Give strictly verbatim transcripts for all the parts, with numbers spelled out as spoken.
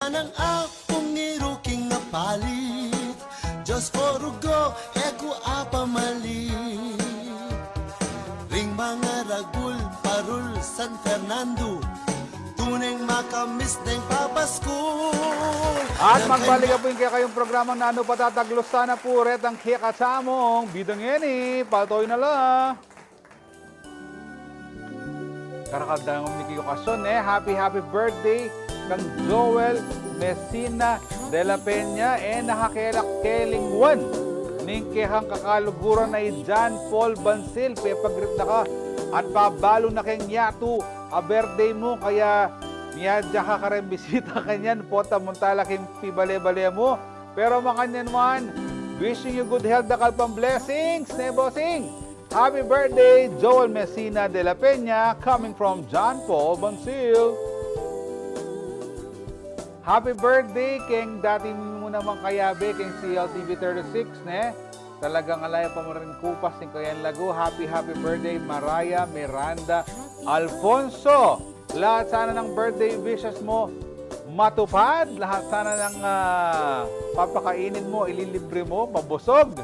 Nang apung iruking apalit, Diyos ko rugo, e ku apamalit. Ring mangaragul parul San Fernando, tuneng makamis deng papaskul. At magbalik na pu ing kekayung programang Nanu Pata, taglusan na pu retang kekatamung bidang ini, paltoy na la. Karakal da ngan mi kekayu, e, happy, happy birthday kang Joel Messina de la Peña, e, nakakelak ke lingwan ning kekang kakaluguran a i John Paul Bansil, pepagreet na ka at pabalu na keng yatu a birthday mu, kaya miyadya ka kareng bisita kanyan, pota munta la keng pibale-bale mu. Pero makanyan man, wishing you good health, dakal pang blessings, ne, bossing? Happy birthday, Joel Messina de la Peña, coming from John Paul Bansil. Happy birthday keng dati mu namang kayabe, keng C L T V thirty-six, ne? Talagang ala ya pa mu rin kupas ning kayang lagu. Happy, happy birthday, Mariah Miranda Alfonso. Lahat sana ng birthday wishes mo matupad. Lahat sana ng, ah, papakainin mo, ililibre mo, mabusog.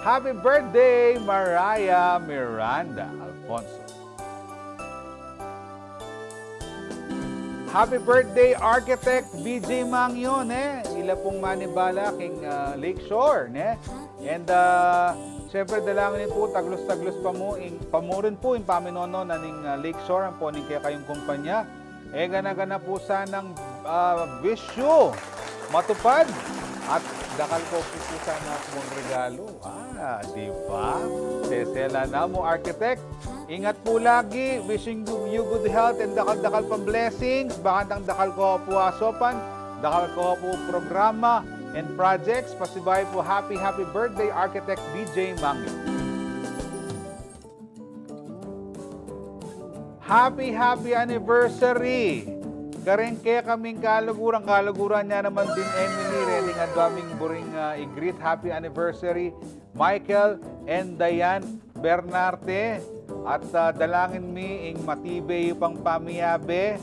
Happy birthday, Mariah Miranda Alfonso. Happy birthday, Architect B J Mangyo, ne? Ila pung manibala king, ah, Lakeshore, ne? And, ah, siyempre, dalangin pu, taglus-taglus pa mu, ing, pa mu rin pu, ing paminono na ning, ah, Lakeshore, ampo ning kekayung kumpanya. E, gana-gana pu sanang, ah, wish you matupad. At dakal ko pu, pu sana kung regalo. Ah, di ba? Sesela na mu, Architect. Ingat pu lagi. Wishing you good health and dakal-dakal pang blessings. Bakantang dakal ko pu asopan, dakal ko pu programa and projects. Pasibayu pu, happy, happy birthday, Architect B J Mangyo. Happy, happy anniversary kareng kekaming kaluguran. Kaluguran ya naman din, Emily, ready nga daming buring, ah, i-greet. Happy anniversary, Michael and Diane Bernarte. At, ah, dalangin mi ing matibe yu pang pamiyabe.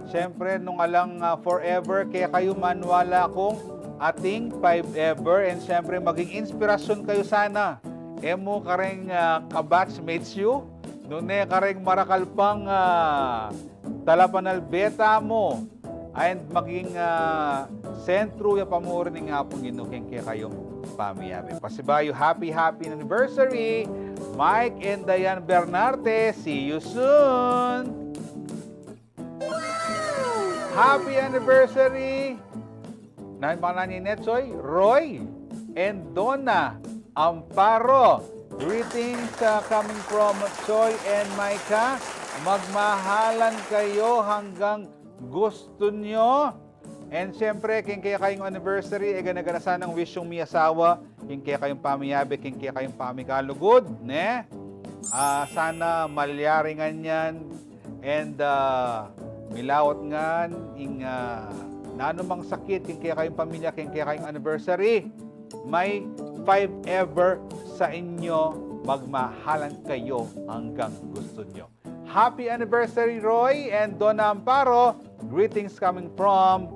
Siyempre, nung alang, ah, forever, kekayu maniwala kung ating five ever. And siyempre, maging inspirasyon kayu sana. E mu kareng, ah, ka-batchmates yu, nune kareng marakal pang, ah, talapanalbe tamu, and maging, ah, sentru ya pa mu rin ning Apung Ginu keng kekayung pamiyabe. Pasibayu, happy, happy anniversary, Mike and Diane Bernarte. See you soon! Happy anniversary! Nanu pangalan ni Netsoy? Roy and Donna Amparo. Greetings, uh, coming from Choy and Micah. Magmahalan kayo hanggang gusto nyo. And siyempre, king kekayung anniversary, e gana-gana sanang wish yung miyasawa, king kekayung pamiyabe, king kekayung pamikalugud, ne? Ah, sana malyari ngan yan, and, ah, milawat ngan ing, ah, nanumang sakit king kekayung pamilya, king kekayung anniversary. May five ever sa inyo, magmahalan kayo hanggang gusto nyo. Happy anniversary, Roy and Donna Amparo. Greetings coming from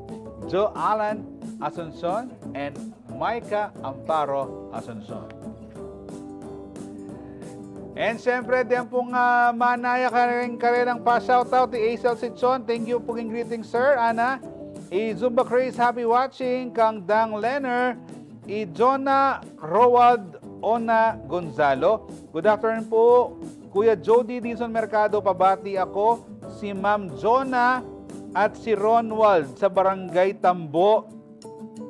Joe Alan Asuncion and Micah Amparo Asuncion. And siyempre, diyan pong, ah, manaya kareng karelang pa-shoutout, i Aisel Sichon. Thank you po king greeting, sir. Ana, i Zumba Craze, happy watching, kang Dang Lener, i Jonah Roald Ona Gonzalo. Good afternoon po, Kuya Jody Dizon Mercado, pabati ako, si Ma'am Jonah at si Ronwald sa Barangay Tambo,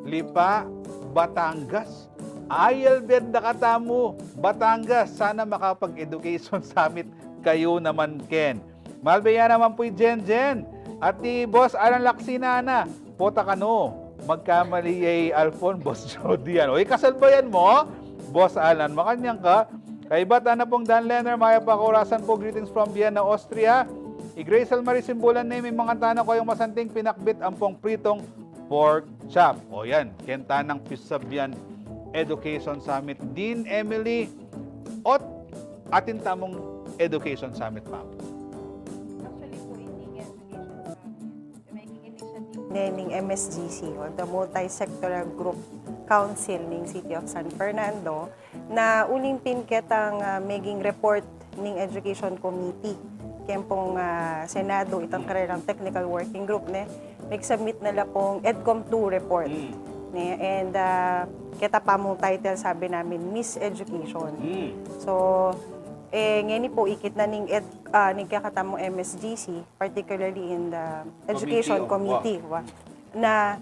Lipa, Batangas. Ay, albed na katamu, Batangas. Sana makapag-education summit kayu naman ken. Malbe ya naman pu i Jenjen. At i Boss Alan Laksina na. Pota kanu, magkamali ya i Alfon, Boss Jody yan. O, ikasal ba yan mu, Boss Alan? Makanyan ka. Kaybat, ana pung Dan Lener, mayap a kaurasan pu, greetings from Vienna, Austria. I Grace Almarie Simbulan ne, manganta na kayung masanting pinakbit ampong pritong pork chop. O yan, ken tanang pisabian education summit din, Emily, ot atin tamung education summit, ma'am. Actually po, hindi nga education summit. Making initiative. ne ning M S G C, o the Multi-Sectoral Group Council ning City of San Fernando, na uling pin ketang, ah, meging report ning Education Committee keng pung, ah, Senado, itang karelang technical working group, ne, mag-submit na la pung EDCOM two report. Mm. Ne, and, ah, keta pa mung title, sabi namin, Miss Education. Mm. So, eh, ngeni pu, ikit na ning ed-, ah, ning kekatamung M S G C, particularly in the Education Committee, wa, na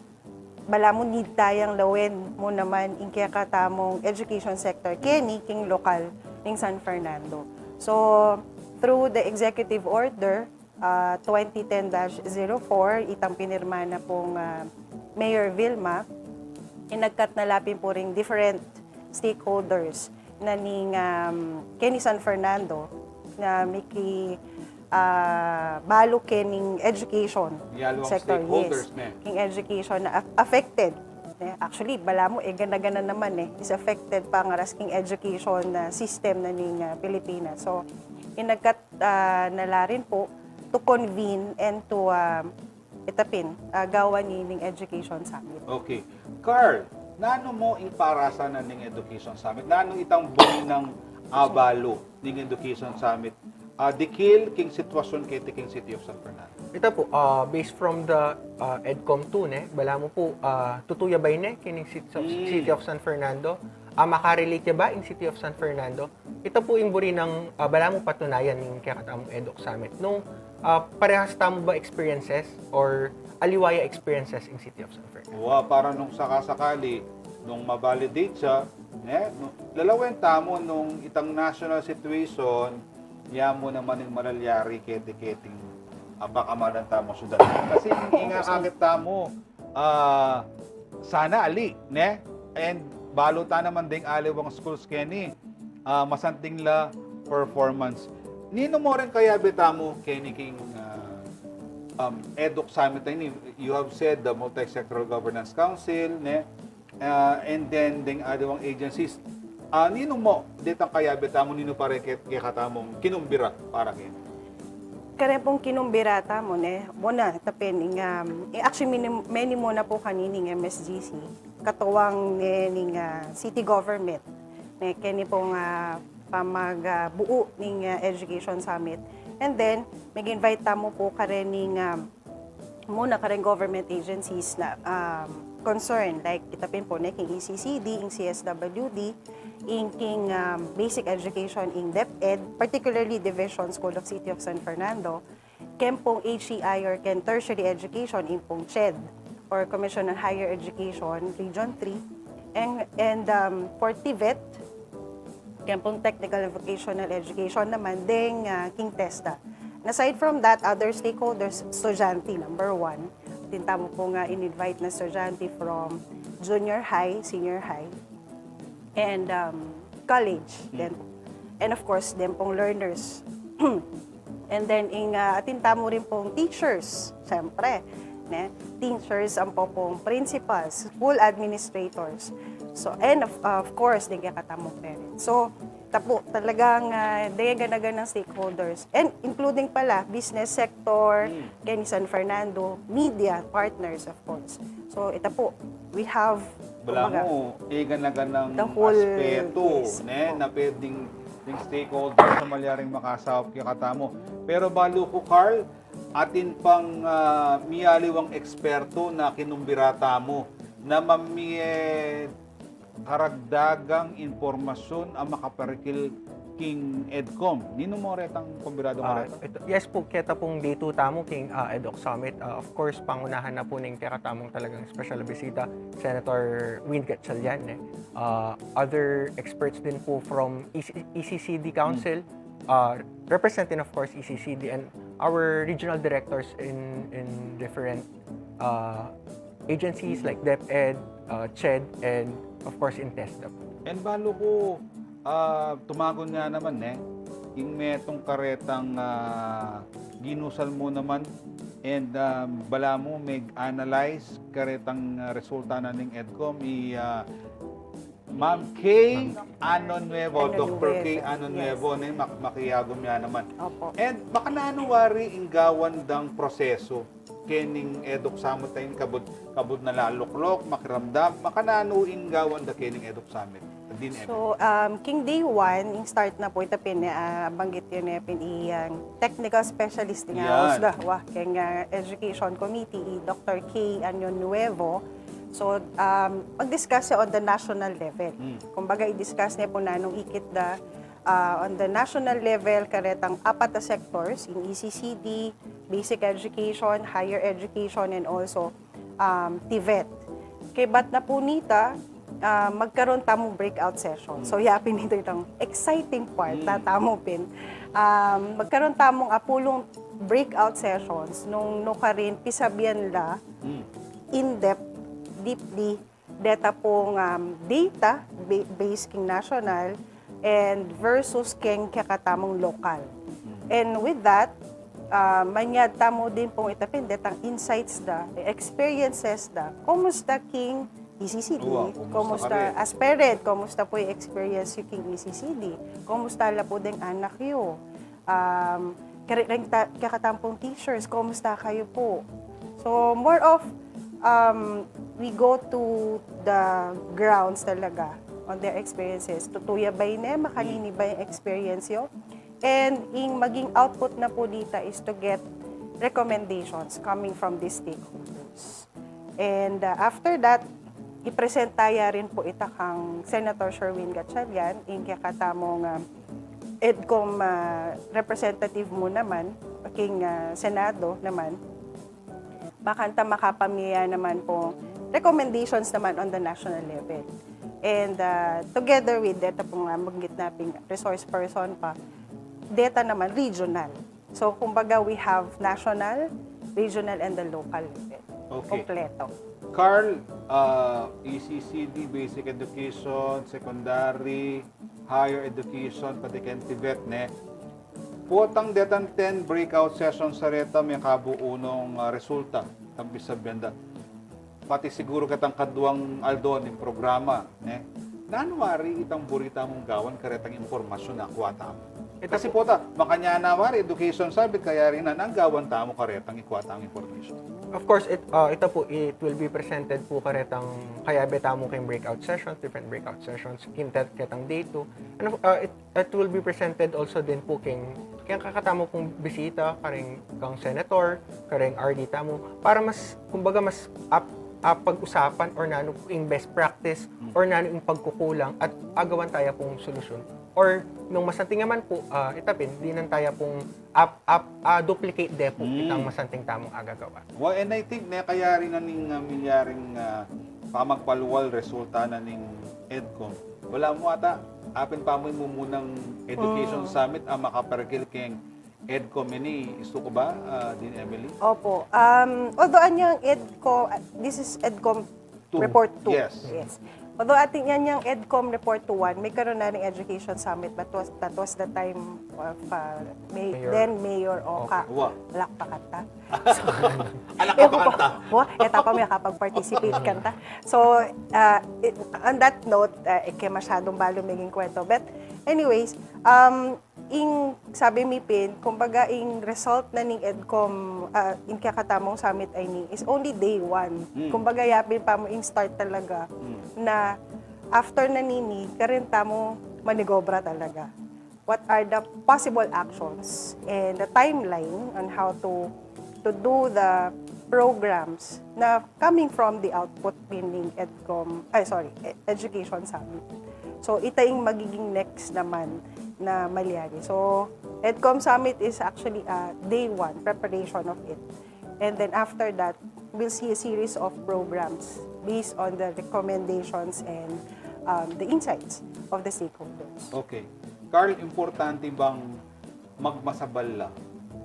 balamu need tayang lawen mu naman ing kekatamung education sector keni king lokal ning San Fernando. So, through the executive order, ah, twenty ten dash zero four, itang pinirma na pung, ah, Mayor Vilma, inagkat na la pin pu ring different stakeholders na ning, um, keni San Fernando na miki, ah, balu kening education sector, yes. King education na af-, affected. Eh, actually, balamu, eh, gana-gana naman, eh, is affected pangaras king education na system na ning, ah, Pilipinas. So, inagkat, ah, na la rin pu to convene and to, ah, itapin, ah, gawan ning education summit. Okay. Carl, nanu mu ing parasan na ning Education Summit? Nanu itang buri nang abalu ning Education Summit? Ah, dikil king sitwasyun keti king City of San Fernando. Ita pu, ah, based from the, ah, EDCOM two, ne, balamu pu, ah, tutu ya ba ini king City of, City of San Fernando? Ah, makarelate ya ba ing City of San Fernando? Ita pu ing buri nang, ah, balamu patunayan ning kekatamung EDUC Summit. Nung, ah, parehas tamu ba experiences or aliwa ya experiences ing City of San Fernando? Wa, para nung sakasakali, nung ma-validate ya, ne, nu-, lalawen tamu nung itang national situation, ya mu naman ing malalyari keti-keting, ah, pakamalan tamung syudad. Kasi ing akakit tamu, ah, sana ali, ne? And balu ta naman deng aliwang schools keni, ah, masanting la performance. Ninu mu ring kayabe tamu keni king, ah, um, EDUC Summit ini? You have said the Multi-Sectoral Governance Council, ne? Ah, and then deng aliwang agencies. Ah, ninu mu detang kayabe tamu, ninu pa rin ke-, kekatamung kinumbira para keni? Karen pung kinumbira tamu, ne, muna, itapin, ing, um, eh, actually, mini-, meni muna pu kanini ing M S G C, katuwang ne ning, ah, city government, ne, keni pung, ah, pamag, ah, buu ning, ah, Education Summit. And then, mag-invite tamu pu karen ning, um, muna karen government agencies na, um, concern, like, itapin pu, ne, king E C C D, ing C S W D, ing king, um, basic education, ing DepEd, particularly Division School of City of San Fernando, ken pung H E I or ken tertiary education, ing pung CHED or Commission on Higher Education, Region three, and, and, um, for TVET, ken pung technical and vocational education naman, deng, ah, king TESDA. And aside from that, other stakeholders, estudyante, number one. Atin tamu pung, ah, in-invite na estudyante from junior high, senior high, and, um, college. Then, and of course, then pung learners. And then, ing, ah, atin tamu rin pung teachers, siyempre, ne? Teachers, ampo pung principals, school administrators. So, and of, of course, deng kekatamung parents. So, ita pu, talagang, ah, deng gana-ganang stakeholders. And including pala, business sector, keni San Fernando, media partners, of course. So, ita pu, we have, kumbaga, balamu, e gana-ganang aspeto, ne, na pwedeng deng stakeholders na malyaring makasaup kekatamu. Pero balu ku, Carl, atin pang, ah, miyaliwang eksperto na kinumbira tamu na mamie karagdagang impormasyun a makaparikil king EDCOM. Ninu mu retang kumbidadu mu reta? Yes pu, keta pung day two tamu king, ah, EDUC Summit. Ah, of course, pangunahan na pu ning kekatamung talagang special bisita, Senator Win Gatchalian, eh. Ah, other experts din pu from E C, E C C D Council, ah, representing, of course, E C C D and our regional directors in, in different, ah, agencies like DepEd, ah, CHED, and of course in TESDA. And balu ku, ah, tumagun nga naman, ne, ing metung karetang, ah, ginusal mu naman, and, ah, balamu mag-analyze karetang, ah, resulta na ning EDCOM, i, ah, Ma'am Kay Anonuevo, Doctor Kay Anonuevo, ne, mak-, makiagum ya naman. Opo. And baka nanu wari ing gawan dang proseso kening EDUK Summit a ini, kabud, kabud na laluklok, makiramdam, makananu ing gawan da kening EDUK Summit? Din, Emily. So, um, king day one, ing start na pu ita pin, ah, banggit yu ne pin ing technical specialist ning Yan. House da, wa, keng, ah, Education Committee, i Doctor K Anyon Nuevo. So, um, mag-discuss siya on the national level. Mm. Kumbaga, i-discuss ne pu nanung ikit da, ah, on the national level, karetang apat a sectors, ing E C C D, basic education, higher education, and also, um, TVET. Kaybat na pu nita, ah, magkaroon tamung breakout session. So, ya pin ito itang exciting part, Mm. na tamu pin. Um, magkaroon tamung apulung breakout sessions nung nukarin pisabian la Mm. in-depth, deeply, deta pung, um, data ba- base king national and versus keng kekatamung local. And with that, uh, manyad tamu din pung ita pin detang insights da, experiences da. Kumusta king E C C D? Uwa, kumusta Kumusta, ka rin? As parent, kumusta pu ing experience yu king E C C D? Kumusta la pu deng anak yu? Um, kere-, reng ta-, kekatamu pung teachers, kumusta kayu pu? So, more of, um, we go to the grounds talaga on their experiences. Tutu ya ba ini, makanini ba ing experience yu? And ing maging output na pu dita is to get recommendations coming from these stakeholders. And, uh, after that, i-present ta ya rin pu ita kang Senator Sherwin Gatchalian, ing kekatamung, uh, EDCOM, uh, representative mu naman, king, uh, Senado naman. Bakanta makapamie ya naman pung recommendations naman on the national level. And, uh, together with deta pung, uh, banggit na ping resource person pa, deta naman regional. So, kumbaga, we have national, regional, and the local level. Okay. Kompleto. Carl, uh, E C C D, basic education, secondary, higher education, pati keng TVET, ne? Potang detang ten breakout sessions a reta, mekabuo nung, uh, resulta, itang pisabian da. Pati siguru ketang kaduang aldo ning programa, ne? Nanu wari itang buri tamung gawan karetang impormasyun a akua tamu? Kasi pota, makanyan na wari, education summit, kayari na, nanu ing gawan tamu karetang ikua tamung information? Of course, it, uh, ita pu, it will be presented pu karetang kayabe tamu keng breakout sessions, different breakout sessions, king tet-, ketang day two. And, uh, it, it will be presented also din pu keng, keng kekatamu pung bisita, kareng kang senator, kareng R D tamu, para mas, kumbaga, mas ap-, apag-usapan or nanu pu ing best practice or nanu ing pagkukulang at agawan taya pung solusyon. Or nung masanting naman pu, ah, ita pin, dinan taya pung ap-, ap-, ah, duplicate de pu itang masanting tamung agagawa. Well, and I think, ne, kayari na ning, uh, mingyaring, uh, pamagpalual resulta na ning EDCOM. Balamu ata, apin pa mu ing mumunang education summit a makaparikil keng EDCOM ini, isu ku ba, uh, din Emily? Opo. Um, although anyang EDCOM, uh, this is EDCOM Two. report two. Yes. Although atin anyang EDCOM report two one, migkaroon na ning education summit, but was, that was the time of, uh, May-, Mayor. Then Mayor Oka. Wa. Palakpakan ta. Anak Eh, ka kanta. Wa, e ta pa mi makapag-participate kanta. So, uh, it, on that note, uh, e ke masyadung balu maging kwento. But anyways, um, ing sabi mi pin, kumbaga ing result na ning EDCOM, uh, ing kekatamung summit a ini is only day one. Kumbaga yapin pa mu ing start talaga na after na nini, karin tamu manigobra talaga. What are the possible actions and the timeline on how to to do the programs na coming from the output pin ning EDCOM, ay, sorry, e-, Education Summit. So, ita ing magiging next naman na malyari. So, EDCOM Summit is actually a day one preparation of it. And then after that, we'll see a series of programs based on the recommendations and, um, the insights of the stakeholders. Okay. Carl, importante bang magmasabal la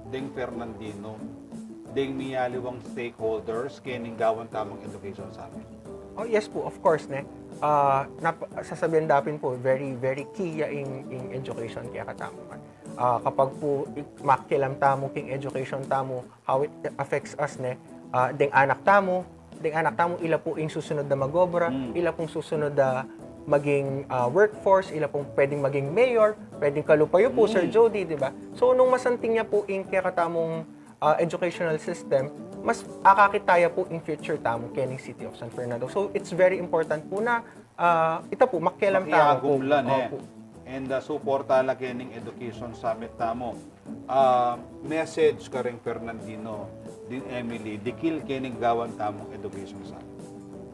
deng Fernandino, deng miyaliwang stakeholders kening gawan tamung education summit? Oh, yes po, of course, ne. Ah, nap-, sasabian da pin po, very, very key ya ing, ing education kekatamu. Ah, kapag po i-, makialam tamu king education tamu, how it affects us, ne? Ah, deng anak tamu, deng anak tamu, ila po ing susunod na magobra, ila pong susunod na maging, ah, workforce, ila pong pwedeng maging mayor, pwedeng kalupa yu po, Sir Jody, di ba? So, nung masanting ya po ing kekatamung, ah, educational system, mas akakit taya pu in future tamu kening City of San Fernando. So, it's very important pu na, ah, ita pu, makialam tamu pu. Makiagum la, ne? Opu. And, ah, suporta la kening Education Summit tamu. Ah, message kareng Fernandino, Din Emily, dikil kening gawan tamung Education Summit.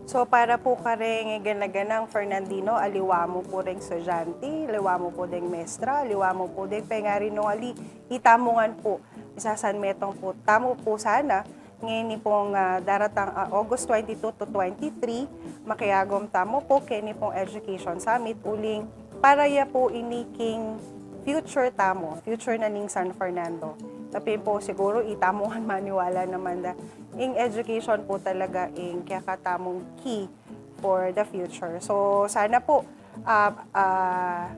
So, para pu kareng gana-ganang Fernandino, aliwa mu pu deng estudyante, aliwa mu pu deng mestra, aliwa mu pu deng pengari nung ali, ita mu ngan pu, isasanmetung pu tamu pu sana, ngeni pung, ah, daratang, ah, August twenty-two to twenty-three, makiagum tamu pu keni pung Education Summit, uling para ya pu ini king future tamu, future na ning San Fernando. Tapi pu siguru ita mu ngan maniwala naman da, ing education pu talaga ing kekatamung key for the future. So, sana pu, ah, ah,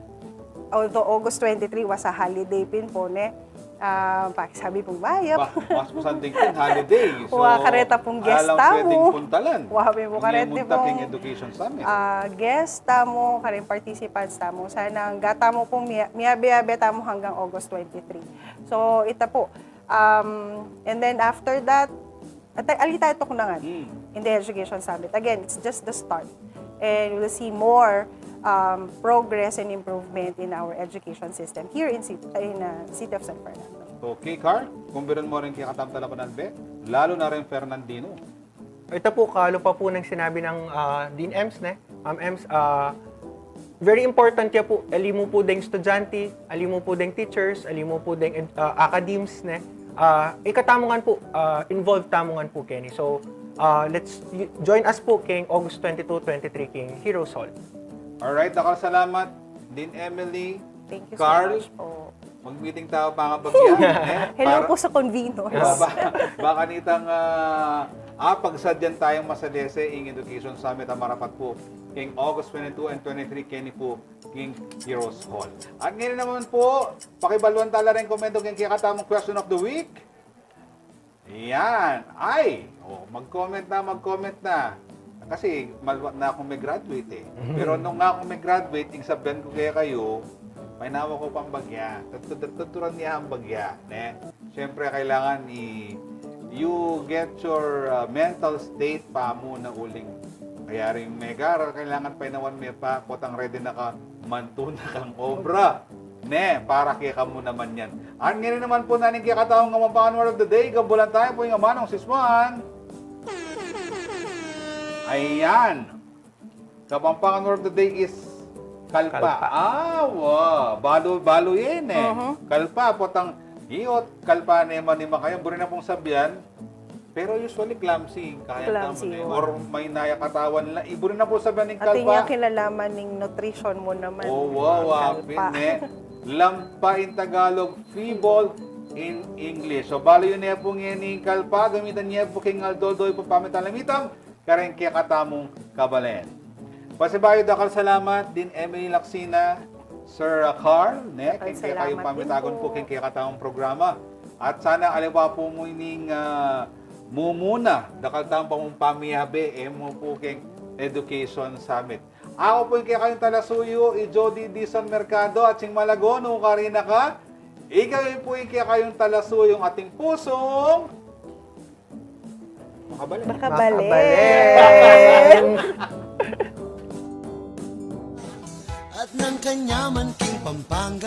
although August twenty-three was a holiday pin pu, ne? Ah, pakisabi pung mayap. Ba, mas masanting pin, holiday. So, wa kareta pung guest tamu. Alang pwedeng puntalan. Wa, mi pu kareta pung, ah, guest tamu, kareng participants tamu. Sana ing gata mu pung miya-, miyabe-yabe tamu hanggang August twenty-three. So, ita pu. Um, and then after that, at, ali tayu tuknangan in the Education Summit. Again, it's just the start. And we'll see more, um, progress and improvement in our education system here in city, in, uh, City of San Fernando. Okay, Carl, kumbiran mu rin kekatamung talapanalbe, lalu na rin Fernandino. Ita pu, kalupa pu neng sinabi nang, ah, Dean Ems, ne? Ma'am Ems, ah, very important ya pu, ali mu pu deng estudyante, ali mu pu deng teachers, ali mu pu deng ed-, ah, academes, ne? Ah, ikatamu ngan pu, ah, involve tamu ngan pu keni. So, ah, let's y-, join us pu keng August twenty-two, twenty-three keng Heroes Hall. Alright, dakal salamat, Dean Emily, Carl. Thank you so much po. Mag-meeting tamu pangabagya, eh? Hello pu sa conveners. Ba, ba, baka nitang, ah, ah, pagsadyan tayung masalese ing Education Summit a marapat pu keng August twenty-two and twenty-three keni pu king Heroes Hall. At ngeni naman pu, pakibaluan tala rin komento keng kekatamung question of the week. Yan. Ay! O, mag-comment na, mag-comment na. Kasi maluat na kung me-graduate, eh. Pero nung aku me-graduate, ing sabian ku kekayu, mainawa ku pang bagya. Tutu-, tuturan ya ang bagya, ne? Siyempre, kailangan i-, you get your, uh, mental state pa muna uling. Kaya rin megaral, kailangan painawan me pa, potang ready na ka, mantu na kang obra. Ne, para kekamu naman yan. At ngeni naman pu nating kekataung Kapampangan word of the day, gabulan tayu pu ing amanung siswan. Ayan. Kapampangan word of the day is kalpa. Kalpa. Ah, wa. Balu, balu yan, eh. Mhm. Kalpa, potang iyot, kalpa ne man ni makayan. Buri na pung sabian, pero usually clumsy, kaya clumsy, tamu, eh. Or may naya katawan la. Buri na pu sabian ning kalpa. Atin ya kinalaman ning nutrition mu naman. O, wa, wa, kalpa. Pin, eh. Lampa in Tagalog, feeble in English. So, balu yu ne pu ngeni ing kalpa, gamitan ye pu keng aldo-aldo ing pamitalam-itam kareng kekatamung kabalen. Pasibayu dakal salamat, Dean Emily Lacsina, Sir, ah, Carl, ne, keng kekayung pamitagun pu keng kekatamung programa. At sana aliwa pu mu ining, ah, mumuna, dakal tamung pamung pamiyabe, e mu pu keng Education Summit. Aku pu ing kekayung talasuyu, i Jody Dizon Mercado, at sing Malago, nukarin na ka, ikayu pu ing kekayung talasuyung ating pusung makabalen. Makabalen. Makabalen. At nang kanyaman king Pampanga.